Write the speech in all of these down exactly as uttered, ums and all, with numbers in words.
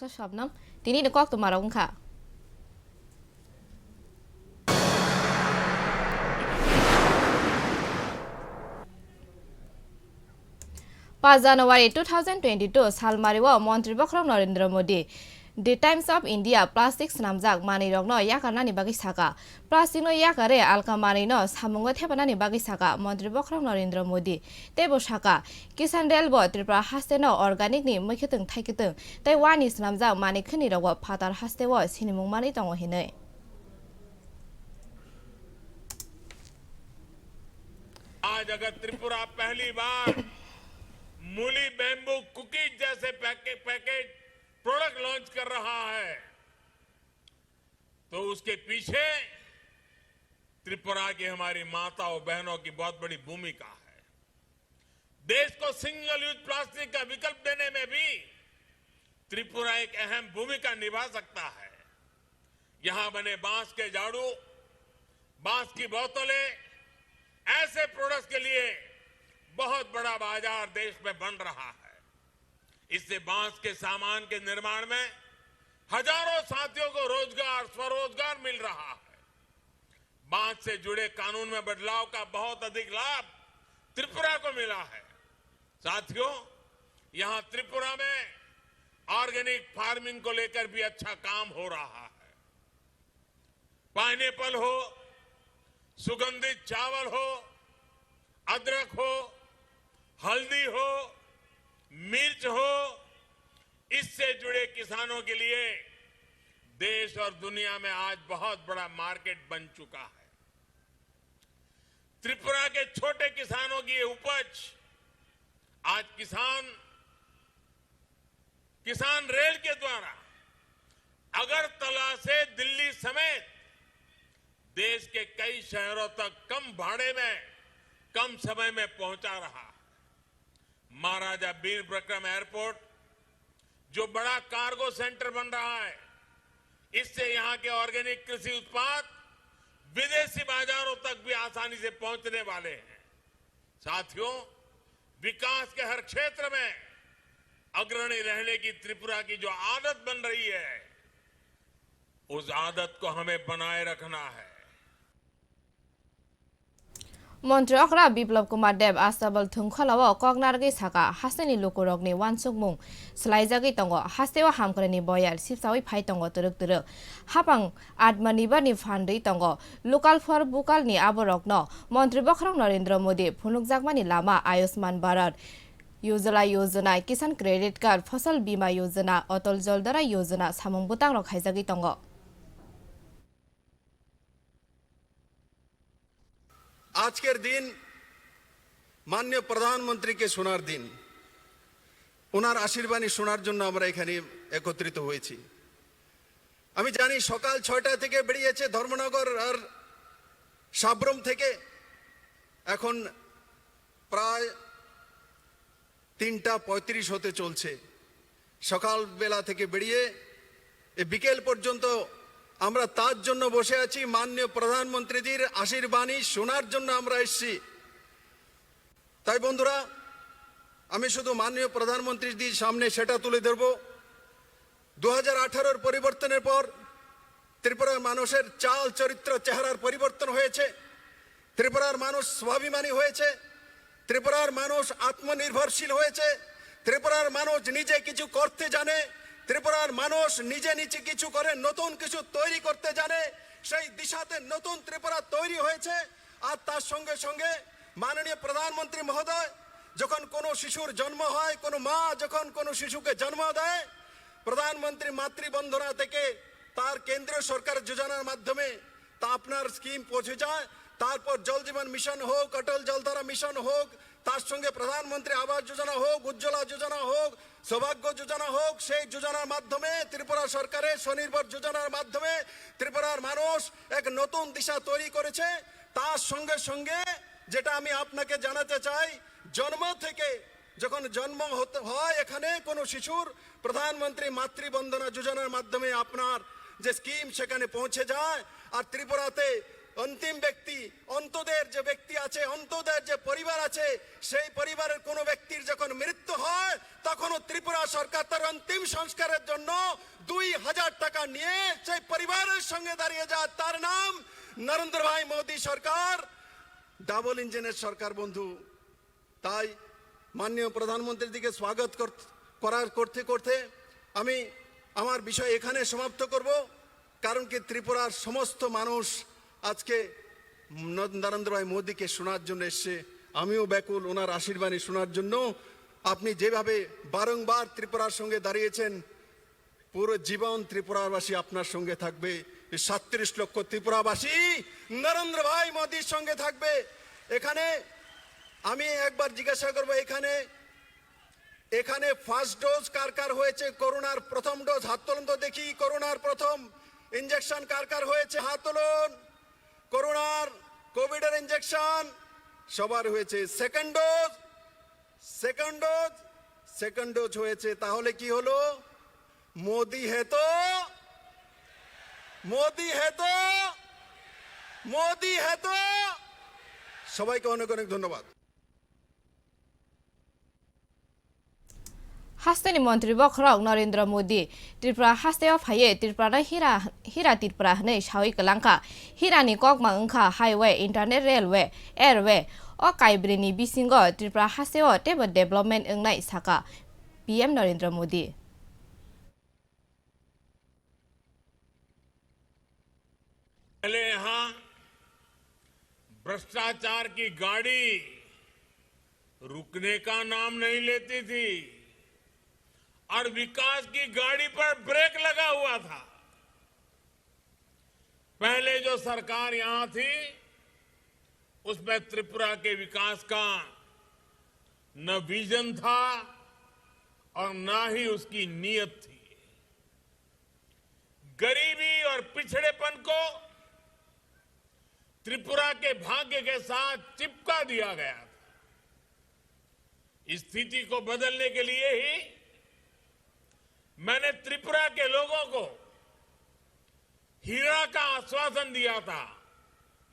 Swapnam, tini ni kok tongmarok wngkha. Paanch January two thousand twenty-two salmario Montri Bokhorok Narendra Modi The Times of India plastic swnamjak manwirokno yakarnani bagwi saka. Plastic no yakare alka manwi no samungo thepanani bagwi saka Montri Bokhorok Narendra Modi. Tei bo saka, Kisan Rail bo Tripura haste no organic ni mwkhwtwng thaikitwng tei wani swnamjak manwi khwni rogo phatar haste o sinimung manwi tongo hinwi. आज अगर त्रिपुरा पहली बार मूली bamboo cookies जैसे पैके-, package product launch कर रहा है, तो उसके पीछे त्रिपुरा की हमारी माताओं बहनों की बहुत बड़ी भूमिका है। देश को सिंगल यूज प्लास्टिक का विकल्प देने में भी त्रिपुरा एक अहम भूमिका निभा सकता है। यहाँ बने बांस के झाड़ू, बांस की बोतलें, ऐसे प्रोडक्ट्स के लिए बहुत बड़ा बाजार देश में बन रहा है। इससे बांस के सामान के निर्माण में हजारों साथियों को रोजगार, स्वरोजगार मिल रहा है। बांस से जुड़े कानून में बदलाव का बहुत अधिक लाभ त्रिपुरा को मिला है। साथियों, यहाँ त्रिपुरा में ऑर्गेनिक फार्मिंग को लेकर भी अच्छा काम हो रहा है। पाइनएप्पल हो, सुगंधित चावल हो, अदरक हो, हल्दी हो, मिर्च हो, इससे जुड़े किसानों के लिए देश और दुनिया में आज बहुत बड़ा मार्केट बन चुका है। त्रिपुरा के छोटे किसानों की ये उपज आज किसान, किसान रेल के द्वारा अगरतला से दिल्ली समेत देश के कई शहरों तक कम भाड़े में, कम समय में पहुंचा रहा है। महाराजा वीर विक्रम एयरपोर्ट, जो बड़ा कार्गो सेंटर बन रहा है, इससे यहाँ के ऑर्गेनिक कृषि उत्पाद विदेशी बाजारों तक भी आसानी से पहुंचने वाले हैं। साथियों, विकास के हर क्षेत्र में अग्रणी रहने की त्रिपुरा की जो आदत बन रही है, उस आदत को हमें बनाए रखना है। Montri okra Biplab Kumar Deb Astabal thwngkhwlao kok narwgwi saka, hasteni lukurokni uansukmung swlaijagwi tongo, hasteo hamkraini boyar sipsawi phai tongo twrwk twrwk. Hapang Atmanirbharni phan rwi tongo. Local for vocal ni aborokno Montri Bokhorok Narendra Modi phunukjakmani lama Ayushman Bharat, Ujjwala Yojana, Kisan Credit Card, Fasal Bima Yojana, Atal Jal Dhara Yojana samung bwtangrok khaijagwi tongo. আজকের দিন মাননীয় প্রধানমন্ত্রীকে শোনার দিন, ওনার আশীর্বাণী শোনার জন্য আমরা এখানে একত্রিত হয়েছি। আমি জানি সকাল ছয়টা থেকে বেরিয়েছে ধর্মনগর আর সাব্রম থেকে, এখন প্রায় তিনটা পঁয়ত্রিশ হতে চলছে। সকালবেলা থেকে বেরিয়ে এ বিকেল পর্যন্ত আমরা তার জন্য বসে আছি, মাননীয় প্রধানমন্ত্রীজির আশীর্বাণী শোনার জন্য আমরা এসছি। তাই বন্ধুরা, আমি শুধু মাননীয় প্রধানমন্ত্রীজির সামনে সেটা তুলে ধরব। দু হাজার আঠারোর পরিবর্তনের পর ত্রিপুরার মানুষের চাল চরিত্র চেহারার পরিবর্তন হয়েছে। ত্রিপুরার মানুষ স্বাভিমানী হয়েছে। ত্রিপুরার মানুষ আত্মনির্ভরশীল হয়েছে। ত্রিপুরার মানুষ নিজে কিছু করতে জানে। ত্রিপুরার মানুষ নিজে নিজে কিছু করে নতুন কিছু তৈরি করতে জানে। সেই দিশাতে নতুন ত্রিপুরা তৈরি হয়েছে। আর তার সঙ্গে সঙ্গে মাননীয় প্রধানমন্ত্রী মহোদয়, যখন কোনো শিশুর জন্ম হয়, কোনো মা যখন কোনো শিশুকে জন্ম দেয়, প্রধানমন্ত্রী মাতৃবন্দনা থেকে তার কেন্দ্রীয় সরকার যোজনার মাধ্যমে তা আপনার স্কিম পৌঁছে যায়। তারপর জল জীবন মিশন হোক, অটল জলধারা মিশন হোক, তার সঙ্গে প্রধানমন্ত্রী আবাস যোজনা হোক, উজ্জ্বলা যোজনা হোক, সৌভাগ্য যোজনা হোক, সেই যোজনার মাধ্যমে, ত্রিপুরা সরকারের স্বনির্ভর যোজনার মাধ্যমে ত্রিপুরার মানুষ এক নতুন দিশা তৈরি করেছে। তার সঙ্গে সঙ্গে যেটা আমি আপনাকে জানাতে চাই, জন্ম থেকে, যখন জন্ম হতে হয় এখানে কোনো শিশুর, প্রধানমন্ত্রী মাতৃবন্দনা যোজনার মাধ্যমে আপনার যে স্কিম সেখানে পৌঁছে যায়। আর ত্রিপুরাতে অন্তিম ব্যক্তি, অন্তদের যে ব্যক্তি আছে, অন্তদের যে পরিবার আছে, সেই পরিবারের কোনো ব্যক্তির যখন মৃত্যু হয়, তখনও ত্রিপুরা সরকার তার অন্তিম সংস্কারের জন্য দুই হাজার টাকা নিয়ে সেই পরিবারের সঙ্গে দাঁড়িয়ে যায়। তার নাম নরেন্দ্র ভাই মোদী সরকার, ডাবল ইঞ্জিনের সরকার বন্ধু। তাই মাননীয় প্রধানমন্ত্রীর দিকে স্বাগত কর-, করার করতে করতে আমি আমার বিষয় এখানে সমাপ্ত করব। কারণ কি, ত্রিপুরার সমস্ত মানুষ আজকে ন-, নরেন্দ্র ভাই মোদীকে শোনার জন্য এসছে। আমিও ব্যাকুল ওনার আশীর্বাণী শোনার জন্য। আপনি যেভাবে বারংবার ত্রিপুরার সঙ্গে দাঁড়িয়েছেন, পুরো জীবন ত্রিপুরাবাসী আপনার সঙ্গে থাকবে। এই সাতত্রিশ লক্ষ ত্রিপুরাবাসী নরেন্দ্র ভাই মোদীর সঙ্গে থাকবে। এখানে আমি একবার জিজ্ঞাসা করব, এখানে, এখানে ফার্স্ট ডোজ কার কার হয়েছে? করোনার প্রথম ডোজ হাত তুলুন তো দেখি। করোনার প্রথম ইঞ্জেকশন কার কার হয়েছে? হাত তুলুন। করোনার, কোভিডের ইঞ্জেকশন সবার হয়েছে। Second dose, second dose, second dose হয়েছে। তাহলে কি হলো? মোদি হে তো, মোদি হে তো, মোদি হে তো। সবাইকে অনেক অনেক ধন্যবাদ। Hasteni montri bokhorok Narendra Modi Tripura hasteo phaiwi Tripurano hira, hira Tripura hwnwi sawi kwlangkha. Hirani kokma wngkha highway, internet, railway, airway. O kaibrini bisingo Tripura hasteo teibo development wngnai, sakha P M Narendra Modi. पहले यहाँ भ्रष्टाचार की गाड़ी रुकने का नाम नहीं लेती थी और विकास की गाड़ी पर ब्रेक लगा हुआ था। पहले जो सरकार यहाँ थी, उसमें त्रिपुरा के विकास का न विजन था और ना ही उसकी नीयत थी। गरीबी और पिछड़ेपन को त्रिपुरा के भाग्य के साथ चिपका दिया गया था। इस स्थिति को बदलने के लिए ही मैंने त्रिपुरा के लोगों को हीरा का आश्वासन दिया था।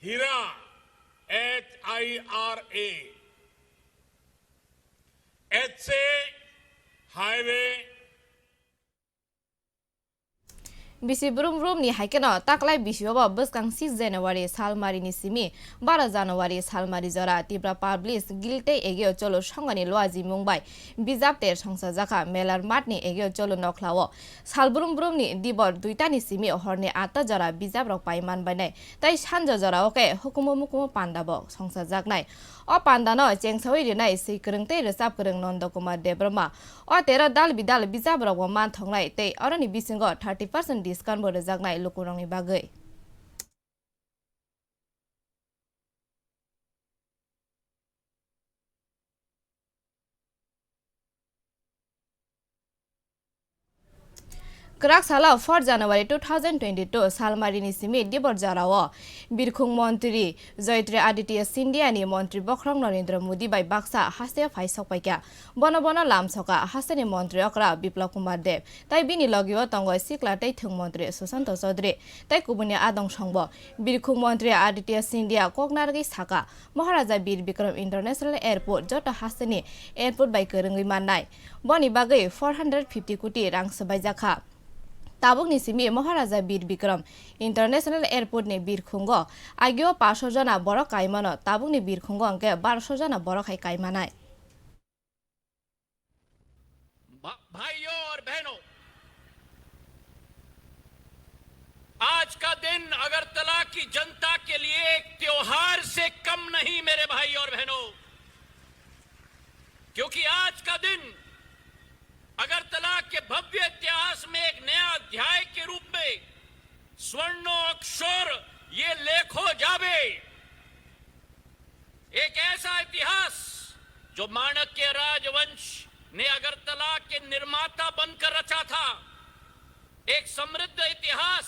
हीरा, H I R A। H से highway. Bisi brum brum ni hai kheno taklai bisio bo bwskang six January salmari ni simi baro January salmari jora Tipra Publish Guild tei Egeo Cholo songoni luajimung bai bijap ter songchajakha Melar Mart ni Egeo Cholo nokhlao. Sal brum brum ni dibor duita ni simi horni atta jora bijap rok pai man bainai tei sanjo jora o khe hukumu mukumu panda bo songchajaknai. O panda no chengsawi rinai swi kwrwng tei rwchap kwrwng Nondo Kumar Debbarma. O tero dal bidal bijap rok bo man thoknai tei oroni bisingo thirty percent discount bo rwjaknai lukurokni bagwi. Kwrak salo four January two thousand twenty-two salmari ni simi dibor jorao Birkhung montri Jyotiraditya Scindia ni montri bokhorok Narendra Modi bai baksa haste phai sok paikha. Bono bono lamsoka hasteni montri okra Biplab Kumar Deb tai bini logio tongo sikla tei thwng montri Sushanta Chaudhary tai kubuni adong songbo. Birkhung montri Aditya Scindia kok narwgwi saka, Maharaja Bir Bikram International Airport joto hasteni airport bai kwrwngwi mannai. Boni bagwi four hundred fifty koti rang swbaijakha. Tabukni simi Maharaja Bir Bikram International Airport ni birkhungo agio paanch sho jona borok kaimano, tabukni birkhungo hwnkhe baro sho jona borok hai kaimanai. भा-, भाइयों और बहनों, आज का दिन अगरतला की जनता के लिए एक त्योहार से कम नहीं, मेरे भाई और बहनों, क्योंकि आज का दिन अगरतला के भव्य इतिहास में एक नया अध्याय के रूप में स्वर्णो अक्षर ये लेखो जावे। एक ऐसा इतिहास जो माणक्य राजवंश ने अगरतला के निर्माता बनकर रचा था, एक समृद्ध इतिहास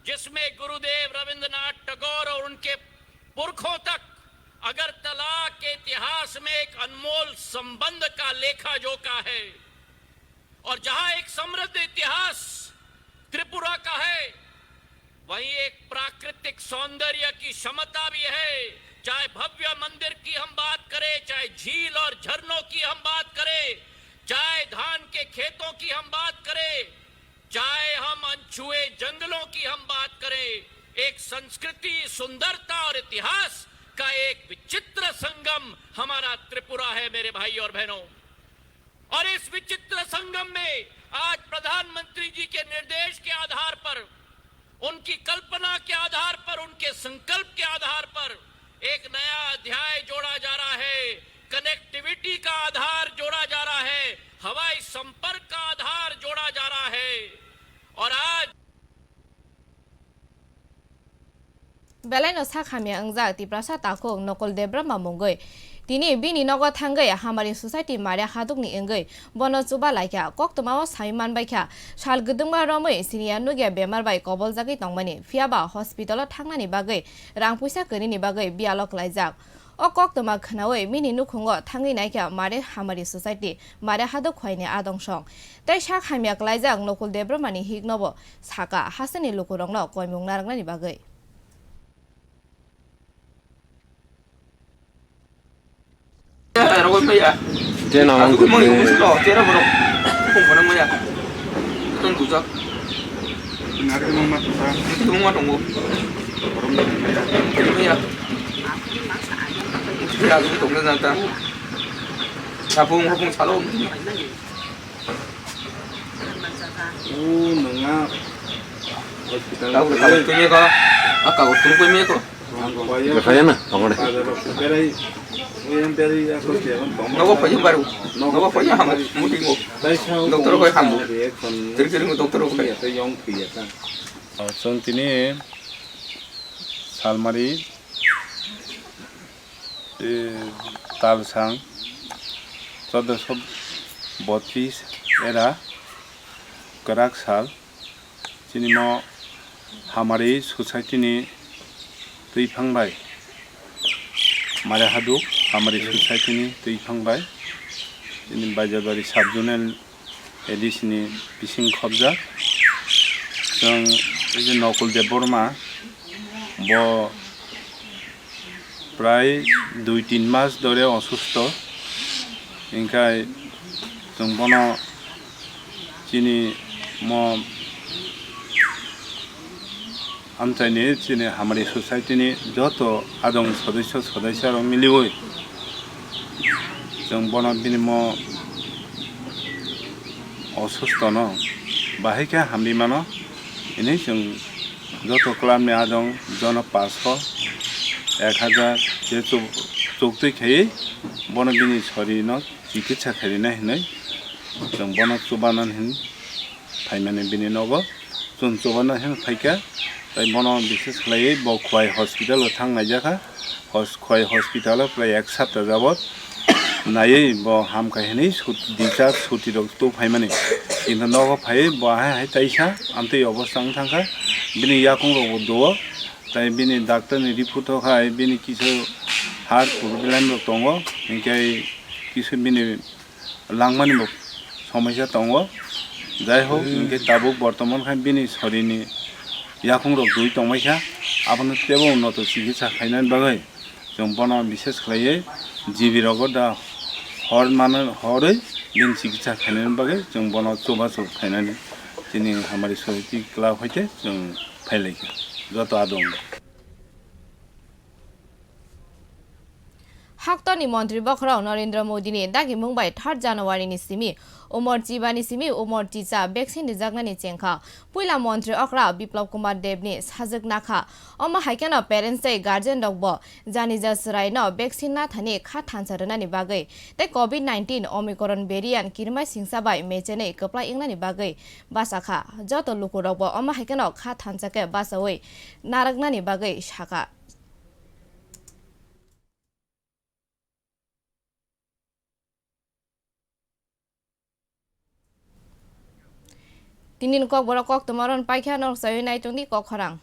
जिसमें गुरुदेव रविंद्रनाथ टैगोर और उनके पुरखों तक अगरतला के इतिहास में एक अनमोल संबंध का लेखा जोखा है। और जहां एक समृद्ध इतिहास त्रिपुरा का है, वहीं एक प्राकृतिक सौंदर्य की क्षमता भी है। चाहे भव्य मंदिर की हम बात करें, चाहे झील और झरनों की हम बात करें, चाहे धान के खेतों की हम बात करें, चाहे हम अनछुए जंगलों की हम बात करें, एक संस्कृति, सुंदरता और इतिहास का एक विचित्र संगम हमारा त्रिपुरा है, मेरे भाई और बहनों। और इस विचित्र संगम में आज प्रधानमंत्री जी के निर्देश के आधार पर, उनकी कल्पना के आधार पर, उनके संकल्प के आधार पर एक नया अध्याय जोड़ा जा रहा है, कनेक्टिविटी का आधार जोड़ा जा रहा है, हवाई संपर्क का आधार जोड़ा जा रहा है। और आज Belai no sak hamya wngjak Tiprasa takhuk Nokul Debbarma mungwi. Tini bini nogo thangwi Hamari Society Mare Hadukni wngwi bono chuba laikha. Koktwmao sai manbaikha, sal gwdwngma romwi siniya nukya bemar bai koboljagwi tongmani, phiyaba hospital-o thangnani bagwi rang puisa kwrwini bagwi biyalo klaijak. O koktwma khwnawi bini nukhungo thangwi naikha Mare Hamari Society, Mare Haduk Khwaini adong song. Tei sak hamya klaijak Nokul Debbarmani hiknobo sakha hasteni lukurokno koimung narwknani bagwi. Tei nang ang kutui. Sapung rokong salo. O nwnga hospital. Tabuk tabuk twi meko. A kago twi koi meko. Ang kaya. Kaya na, tongore. Bazar rok berai, oyang berai, ako siya tong. Nogo phaiyung baru. Nogo phaiyung hamu, muti mo. Doctor koi hamu. Tiri tiri mo doctor koi. Tei yong phiya ta. Chwng tini Salmari, e, talsang choddoso botris era kwrak sal, chini mo Hamari Society ni twiphang bai, Mare Haduk Hamari Society ni twiphang bai, chini Baijalbari sub zonal A D C ni bising khobjak. Chwng ei je Nokul Debbarma, bo prai dui tin mas dhore osusto. Hinkhe chwng bono chini mo amchaini chini Hamari Society ni joto adong sodosyo sodaisa rok miliwi chwng bono bini mo osusto no bahai khe hamri mano, hwnwi chwng joto club ni adong jono paanch sho, ek hajar je chuk-, chuktwi khaiwi bono bini sori no chikitsa khairina hinwi chwng bono chubana hin phaimani bini nogo. Chwng chubana hin phaikha, tei bono bises khlaiwi bo Khwai hospital o thang naijakha. Hos-, Khwai hospital o prai ek sapta jabot naiwi bo hamkha hinwi sut-, discharge suti rok tu phaimani. Kintu nogo phaiwi bo ahai hai taisa amtwi obostha wng thangkha. Bini yakung rok bo duo, tei bini doctor ni report o khai bini kisu heart problem rok tongo, hinkhe kisu bini langmani bo somoisa tongo. Jai hok, hmm, hinkhe tabuk bortoman khai bini sorini yakung rok dui tongmai kha, abono teibo unnoto chikitsa khainani bagwi chwng bono bises khlaiwi G B rogo da hor mano horwi bini chikitsa khainani bagwi chwng bono chubachu khainani chini Hamari Society club hoite chwng phailaikha joto adong. Haktorni montri bokhorok Narendra Modini dagimung bai third January ni simi umor chiba ni simi umor chicha vaccine rijaknani chengkha. Puila montri okra Biplab Kumar Deb ni sajwk nakha. Omo hai kheno parents tei guardian rok bo janija chwrai no vaccine nathani kha thansa rwnani bagwi tei covid nineteen Omicron variant kirmai singsa bai mechenwi kwplai wngnani bagwi bachakha. Joto lukurok bo omo hai kheno kha thansa khe bachaui narwknani bagwi sakha. Tini ni kokborok koktwma ron paikha, norok chaywi nai tongdi kok khorang.